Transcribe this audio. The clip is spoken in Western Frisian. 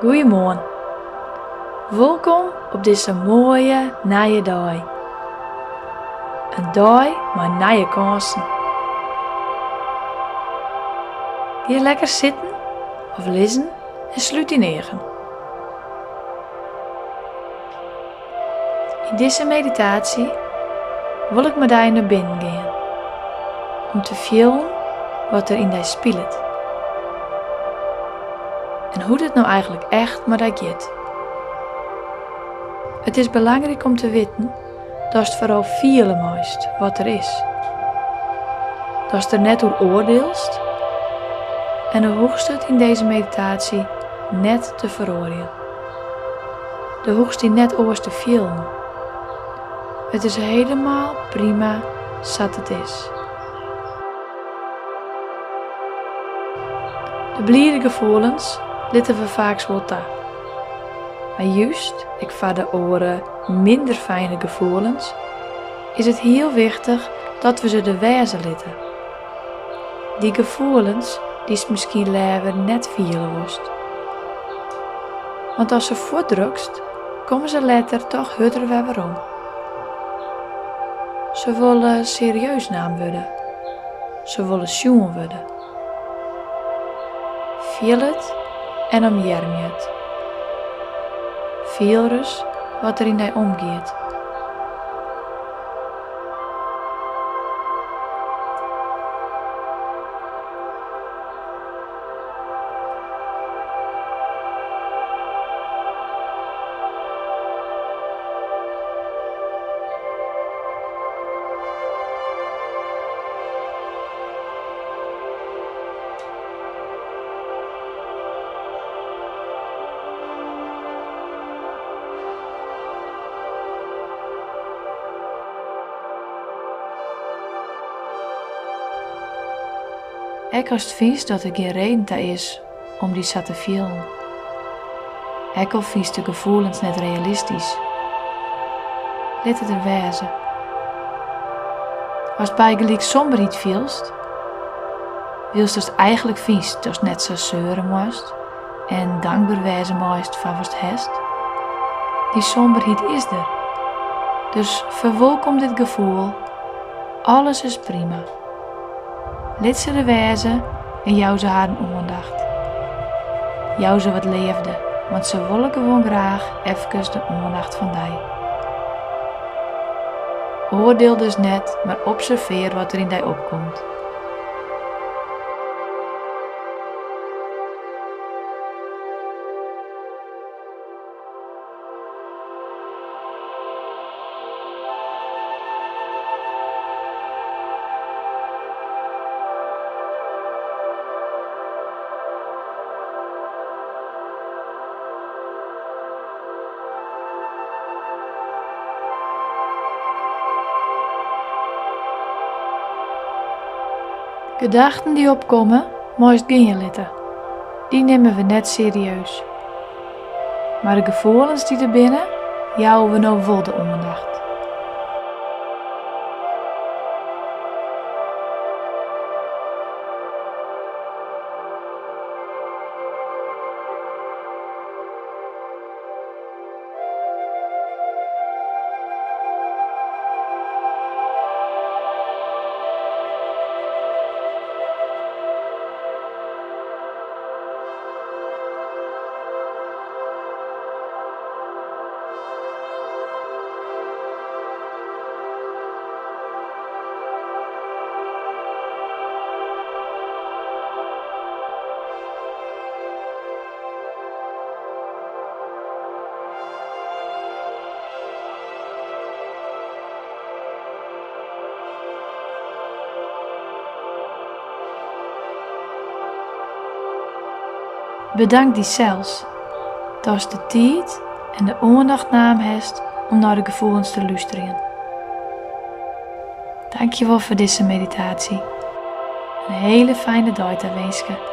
Goeiemoarn. Wolkom op dizze moaie nije dei. In dei mei nije kânsen. Gean lekker sitten of lizzen en slút dyn eagen. Yn dizze meditaasje wol ik mei dy nei binnen gean om te fielen wat der yn dy spilet en hoe't it no eigentlik echt mei dy giet. It is belangryk om te witten datst foaral fiele meist wat der is. Datst der net oer oardielst en do hoechst it yn dizze meditaasje net te feroarjen. Do hoechst dy net oars te fielen. It is helemaal prima sa't it is. De blide gefoelens litte we faaks wol ta. Mar just ek foar de oare minder fijne gefoelens is it hiel wichtich dat we se der wêze litte. Dy gefoelens dy'tst miskien leaver net fiele wolst. Want ast se fuortdrukst, komme se letter toch hurder wer werom. Se wolle serieus naam wurde. Se wolle sjoen wurde. Fiel it en omearmje it. Fiel ris wat der yn dy omgiet. Ek ast fynst dat der gjin reden ta is om dy sa te fielen. Ek al fynst de gefoelens net realistysk. Lit it der wêze. Ast bygelyks somberheid fielst, wylst ast eigentlik fynst datst net sa seure moatst en dankber wêze meist foar watst hast, dy somberheid is der. Dus ferwolkom dit gefoel, alles is prima. Lit se der wêze en jou se harren oandacht. Jou se wat leafde, want se wolle gewoan graach efkes de oandacht fan dy. Oardiel dus net, mar observear wat der yn dy opkomt. Gedachten dy't opkomme, meist gean litte. Dy nimme we net serieus. Mar de gefoelens dy't der binne, jouwe we no wol de oandacht. Bedank dysels datst de tiid en de oandacht naam hast om nei de gefoelens te lústerjen. Dankjewol foar dizze meditaasje. In hiele fijne dei tawinske.